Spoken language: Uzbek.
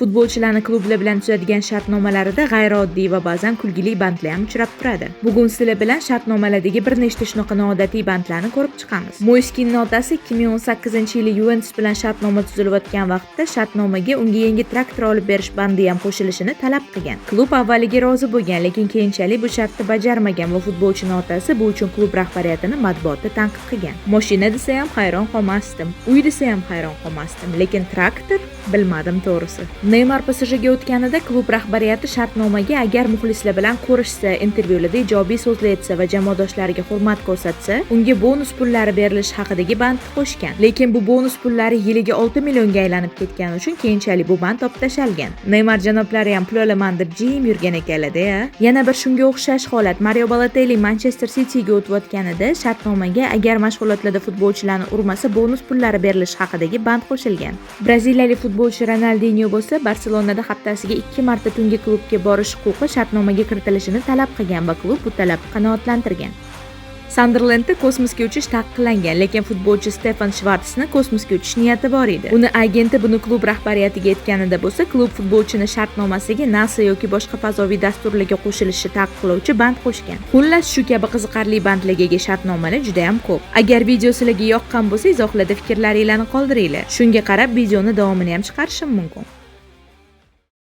Futbolchilarni klublar bilan tuzadigan shartnomalarida g'ayrioddiy va ba'zan kulgili bandlar ham uchrab turadi. Bugun sizlar bilan shartnomalardagi bir nechta shunaqa noodatiy bandlarni ko'rib chiqamiz. Moyz Kinning otasi 2018-yili Yuventus bilan shartnoma tuzilayotgan vaqtda shartnomaga unga yangi traktor olib berish bandi ham qo'shilishini talab qilgan. Klub avvaliga rozi bo'lgan, lekin keyinchalik bu shartni bajarmagan va futbolchining otasi bu uchun klub rahbariyatini matbuotda tanqid qilgan. Mashina desa ham hayron qolmasdim, uy desa ham hayron qolmasdim, lekin traktor, bilmadim to'g'risi. Neymar PSJga o'tganida klub rahbariyati shartnomaga agar muxlislar bilan ko'rishsa, intervyularda ijobiy so'zlar aytsa va jamoadoshlariga hurmat ko'rsatsa, unga bonus pullari berilishi haqidagi bandni qo'shgan. Lekin bu bonus pullari yiliga 6 millionga aylanib ketgani uchun keyinchalik bu band olib tashalgan. Neymar janoblari ham pul olaman deb jim yurgan ekanlar-da. Yana bir shunga o'xshash holat: Mario Balotelli Manchester Cityga o'tayotganida shartnomaga agar mashg'ulotlarda futbolchilarni urmasa, bonus pullari berilishi haqidagi band qo'shilgan. Braziliyalik futbolchi Ronaldinyo bo'lsa, Barselonada haftasiga 2 marta tungi klubga borish huquqi shartnomaga kiritilishini talab qilgan va klub bu talabni qanoatlantirgan. Sanderlendda kosmosga uchish taqiqlangan, lekin futbolchi Stefan Shvartsni kosmosga uchish niyati bor edi. Uni agenti buni klub rahbariyatiga aytganida bo'lsa, klub futbolchini shartnomasiga NASA yoki boshqa fazoviy dasturlarga qo'shilishi taqiqlovchi band qo'shgan. Xullas, shu kabi qiziqarli bandlarga ega shartnomalar juda ham ko'p. Agar video sizlarga yoqqan bo'lsa, izohlarda fikrlaringlarni qoldiringlar. Shunga qarab videoni davomini ham chiqarishim mumkin.